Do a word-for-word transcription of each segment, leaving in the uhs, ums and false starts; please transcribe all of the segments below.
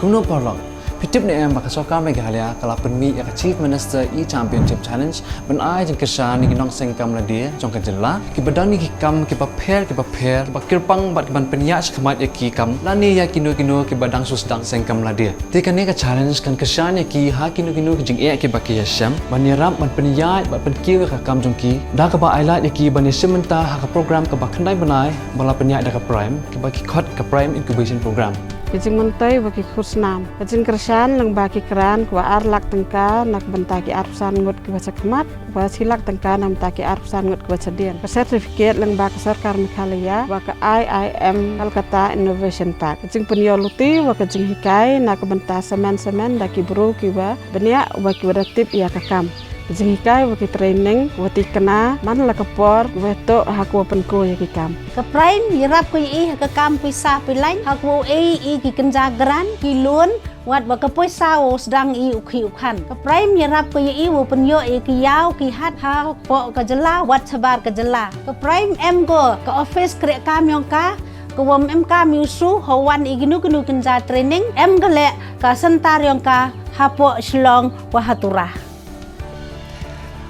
Kumno paralok, phi tip ne em ba ka sorkar Meghalaya ka la pynmih ïa ka Chief Minister E-Championship Challenge ban ai jingkyrshan ïa ki nongseng kam lade jong ka jylla kiba don ïa ki kam kiba pher kiba pher, kiba kyrpang bad kiban pynïaid shakhmat ïa ki kam lane ïa kino kino kiba dang shu sdang seng kam lade. Te kane ka challenge kan kyrshan ïa ki ha kino kino ki jingeh kiba ki ïashem ban ïarap ban pynïaid bad pynkiew ïa ka kam jong ki da kaba ailad ïa ki ban ïashim bynta ha ka program kaba khyndai bnai ba la pynïaid da ka PRIME, kaba ki khot ka PRIME Incubation Program. Ka jingmyntoi ba ki khusnam, ka jingkyrshan lyngba ki grant kaba ar lak tyngka na ka bynta ki arphew san ngut kiba shakhmat, kaba shi lak tyngka na ka bynta ki arphew san ngut kiba shadien. Ka certificate lyngba ka sorkar Meghalaya ba ka I I M Kolkata Innovation Park. Ka jingpynïoh luti ba ka jinghikai na ka bynta samen samen da ki briew kiba bniah ba kiba da tip ïa ka kam. Ka jinghikai ba ki training ba tikna man la ka por ba toh ha kaba pynkuh ïa ki kam. Ka PRIME ïarap ka ïa i ha ka kam pisa pilain ha kaba u ei i ki kynja grant, ki loan, wat ba ka pisa u sdang i u khih u khan. Ka PRIME ïarap ka ïa i u pynïoh i ki ïaw ki hat hapoh ka jylla wat shabar ka jylla. Ka PRIME em ko ka office kreh kam ïong ka, ka wam em kam ïu su ha wan i kino kino kynja training, em ka leh ka center ïong ka hapoh Shillong wa ha Tura.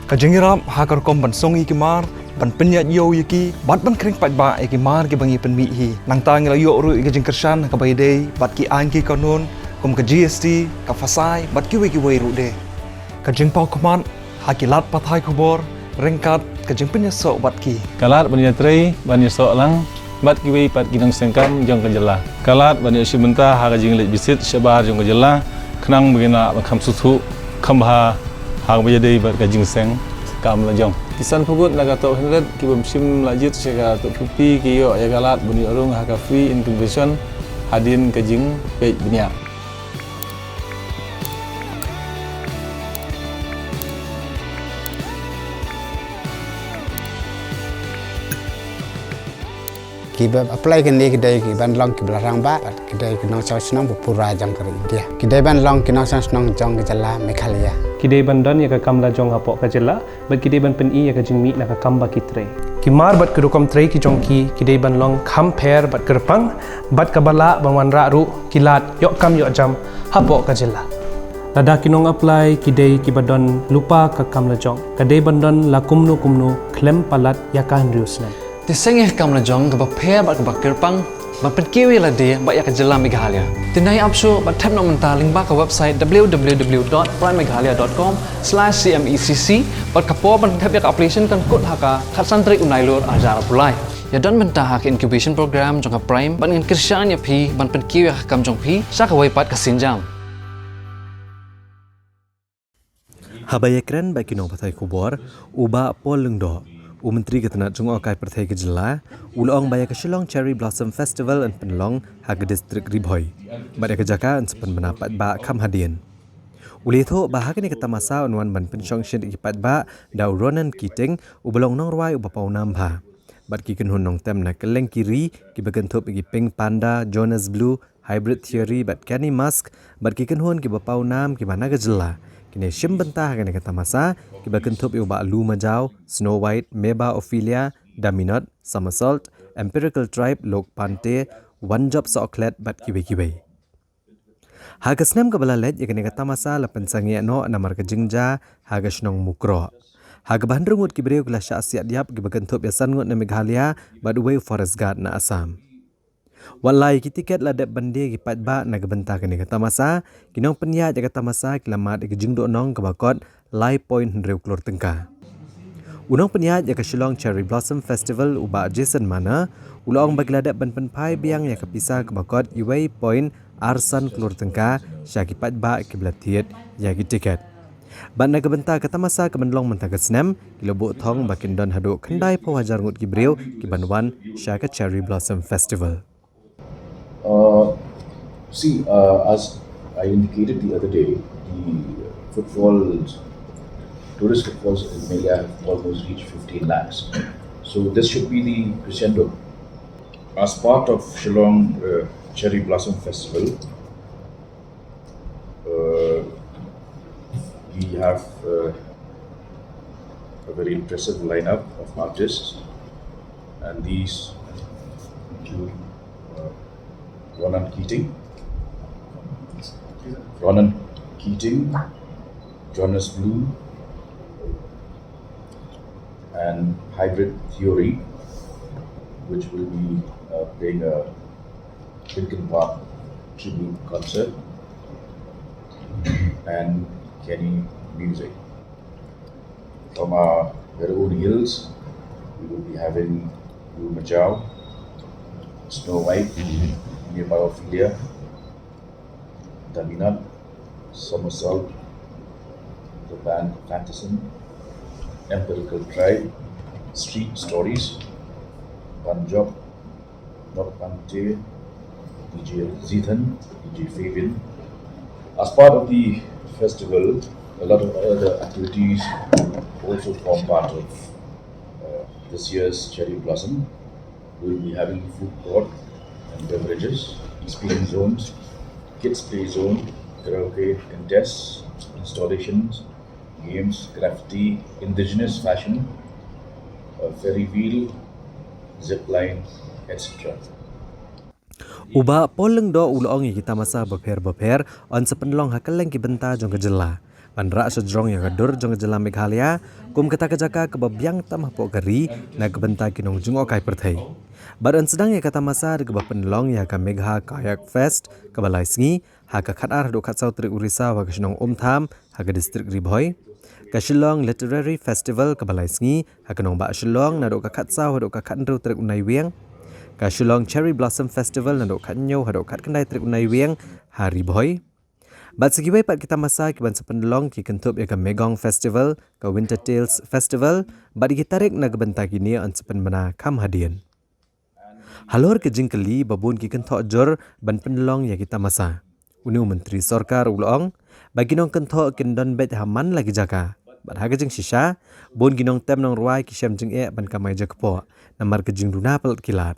Ka jingïarap ha ka rukom ban song ïa ki mar, ban pynïaid ïew ïa ki, bad ban khring paidbah ïa ki mar kiba ngi pynmih hi. Nangta ngi la ïoh ruh ïa ka jingkyrshan ha kaba ïadei bad ki aiñ ki kanun kum ka G S T, ka FASAI bad kiwei kiwei ruh de. Ka jingpawkhmat ha ki lad pathai khubor ryngkat ka jingpynïasoh bad ki. Ka lad ban ïatrei ban ïasoh lang bad kiwei pat ki nongseng kam jong ka jylla. Ka lad ban ïashim bynta ha ka jingleit bisit shabar jong ka jylla, khnang ba kin lah ban kham sngewthuh kham bha ha kaba ïadei bad ka jingseng kam lajong. Ki san phew ngut na ka top hundred kiba shim la jied sha ka top fifty ki ïoh ïa ka lad ban ïoh rung ha ka free incubation hadien ka jingpeit bniah. Kiba apply kine ki dei kiban long kiba la rangbah, ki dei ki nongshong shnong ba pura jong ka ri India. Ki dei ban long ki nongshong shnong jong ka jylla Meghalaya. Ki dei ban don ïa ka kam lajong hapoh ka jylla, bad ki dei ban pyni ïa ka jingmih na ka kam ba ki trei. Ki mar bad ki rukom trei ki jong ki, ki dei ban long kham pher bad kyrpang, bad kaba lah ban wanrah ruh ki lad ïoh kam ïoh jam hapoh ka jylla. Lada ki nong apply ki dei kiba don lypa ka kam lajong, ka dei ban don la kumno kumno khlem palat ïa ka hynriew snem. Te seng ïa ka kam lajong kaba pher bad kaba kyrpang ban pynkiew ïa lade bad ïa ka jylla Meghalaya. Te nai ap shuh bad thep noh mynta lyngba ka website w w w dot prime meghalaya dot com slash c m e c c, bad ka por ban thep ïa ka application kan kut ha ka khatsan tarik u Nailur arhajar arphew lai. Ïa don bynta ha ka incubation program jong ka PRIME bad ngan kyrshan ïa phi ban pynkiew ïa ka kam jong phi sha kawei pat ka sienjam. Haba ïakren bad ki nongpathai khubor, u Bah Paul Lyngdoh, u Myntri ka tnat jngohkai pyrthei ka jylla, u la ong ba ïa ka Shillong Cherry Blossom Festival yn pynlong ha ka distrik Ri Bhoi, bad ïa ka jaka yn sa pynbna paidbah kham hadien. U la ïathuh ba ha kane ka tamasa yn wan ban pynshong shet ïa ki paidbah da u Ronan Keating, uba long nongrwai uba pawnam bha, bad ki kynhun nongtem na kylleng ki ri kiba kynthup ïa ki Pink Panda, Jonas Blue, Hybrid Theory bad Kenny Musk, bad ki kynhun kiba pawnam kiba na ka jylla kin ïashim bynta ha kane ka tamasa, kiba kynthup ïa u Bah Lu Majaw, Snow White, Meba Ophelia, Daminot, Somersault, Empirical Tribe, Lok Pante, Wanjop Sohkhlet bad kiwei kiwei. Ha ka snem kaba la leit, ïa kane ka tamasa la pynsangeh noh namar ka jingjia ha ka shnong Mukroh, ha kaba hynriew ngut ki briew ki la shah siat ïap, kiba kynthup ïa san ngut na Meghalaya bad uwei u forest guard na Assam. Wat la ïa ki tiket la dep ban die ïa ki paidbah na ka bynta kane ka tamasa, ki nongpynïaid ïa ka tamasa ki la mad ïa ka jingduhnong kaba kot lai point hynriew klur tyngka. U nongpynïaid ïa ka Shillong Cherry Blossom Festival, u Bah Jason Manna, u la ong ba ki la dep ban pynphai biang ïa ka pisa kaba kot uwei point ar san klur tyngka sha ki paidbah kiba la thied ïa ki tiket. Bad na ka bynta ka tamasa kaban long mynta ka snem, ki la buh thong ba kin don haduh khyndai phew hajar ngut ki briew kiban wan sha ka Cherry Blossom Festival. Uh, see, uh, as I indicated the other day, the footfalls, tourist footfalls in Meghalaya have almost reached fifteen lakhs. So this should be the crescendo. As part of Shillong, uh, Cherry Blossom Festival, uh, we have, uh, a very impressive lineup of artists, and these include, uh, Ronan Keating, Ronan Keating, Jonas Blue, and Hybrid Theory, which will be uh, playing a Linkin Park tribute concert, and Kenny Music. From our very own hills, we will be having Ru Majau, Snow White, Nearby Ophelia, Daminat, Somersault, the band Fantasm, Empirical Tribe, Street Stories, Banjok, Not Pante, D J Zithan, D J Fabian. As part of the festival, a lot of other activities also form part of uh, this year's Cherry Blossom. We'll be having food court and beverages, speaking zones, kids play zone, karaoke contests, installations, games, graffiti, indigenous fashion, a ferry wheel, zip line, et cetera. U Bah Paul Lyngdoh u la ong ïa ki tamasa bapher bapher yn sa pynlong ha kylleng ki bynta jong ka jylla ban rah shajrong ïa ka dur jong ka jylla Meghalaya kum kata ka jaka kaba biang tam hapoh ka ri na ka bynta ki nongjngohkai pyrthei. Bad yn sdang ïa ka tamasa da kaba pynlong ïa ka Megha Kayak Fest kaba lai sngi ha ka khatar haduh khatsaw tarik u Risaw ha ka shnong Umtham ha ka distrik Ri Bhoi. Ka Shillong Literary Festival kaba lai sngi ha ka nongbah Shillong naduh ka khatsaw haduh ka khathynriew tarik u Naiwieng. Ka Shillong Cherry Blossom Festival naduh khathynñiew haduh khatkhyndai tarik u Naiwieng ha Ri Bhoi. Bad sa kiwei pat ki tamasa kiban sa pynlong ki kynthup ïa ka Megong Festival, ka Winter Tales Festival, bad ïa ki tarik na ka bynta kine yn sa pynbna kham hadien. Halor ka jingkylli ba bun ki kynthoh jur ban pynlong ïa ki tamasa, une u Myntri Sorkar u la ong ba ki nongkynthoh kin don beit ha man la ki jaka bad ha ka jingshisha bun ki nongtem nongrwai ki shem jingeh ban kamai jakpoh namar ka jingduna palat ki lad.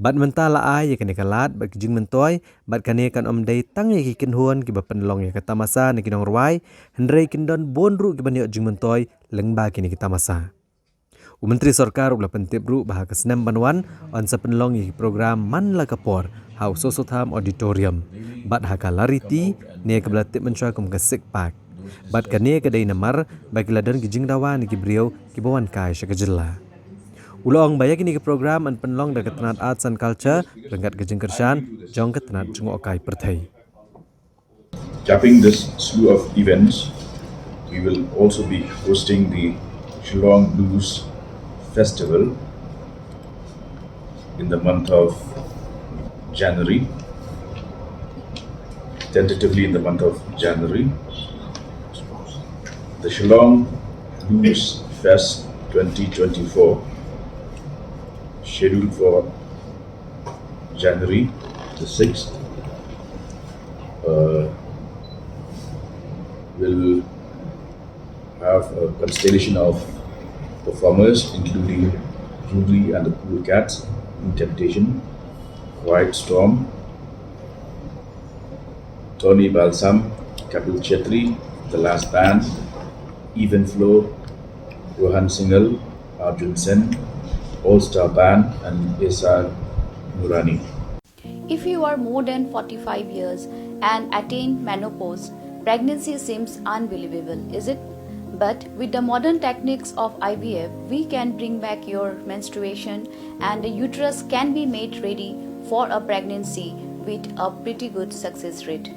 Bad mynta la ai ïa kane ka lad bad ki jingmyntoi bad kane kan ym dei tang ïa ki kynhun kiba pynlong ïa ka tamasa ne ki nongrwai, hynrei kin don bun ruh kiban ïoh jingmyntoi lyngba kine ki tamasa. U Myntri Sorkar u la pyntip ruh ba ha ka snem ban wan yn sa pynlong ïa ki program man la ka por ha u Sosotham Auditorium bad ha ka Lariti ne kaba la tip mynshuwa kum ka Sick Park. Bad kane ka dei namar ba ki la don ki jingdawa na ki briew kiba wan kai sha ka jylla. U la ong ba ïa kine ki program yn pynlong da ka tnat Arts and Culture ryngkat ka jingkyrshan jong ka tnat jngohkai pyrthei. Capping this slew of events, we will also be hosting the Shillong Blues Festival in the month of January, tentatively in the month of January. The Shillong Blues Fest twenty twenty-four, scheduled for January the sixth, uh, will have a constellation of performers, including Julie and the Cool Cats, In Temptation, Quiet Storm, Tony Balsam, Kapil Chetri, The Last Band, Even Flow, Rohan Singhal, Arjun Sen, All Star Band, and Esa Nurani. If you are more than forty-five years and attain menopause, pregnancy seems unbelievable, is it? But with the modern techniques of I V F, we can bring back your menstruation and the uterus can be made ready for a pregnancy with a pretty good success rate.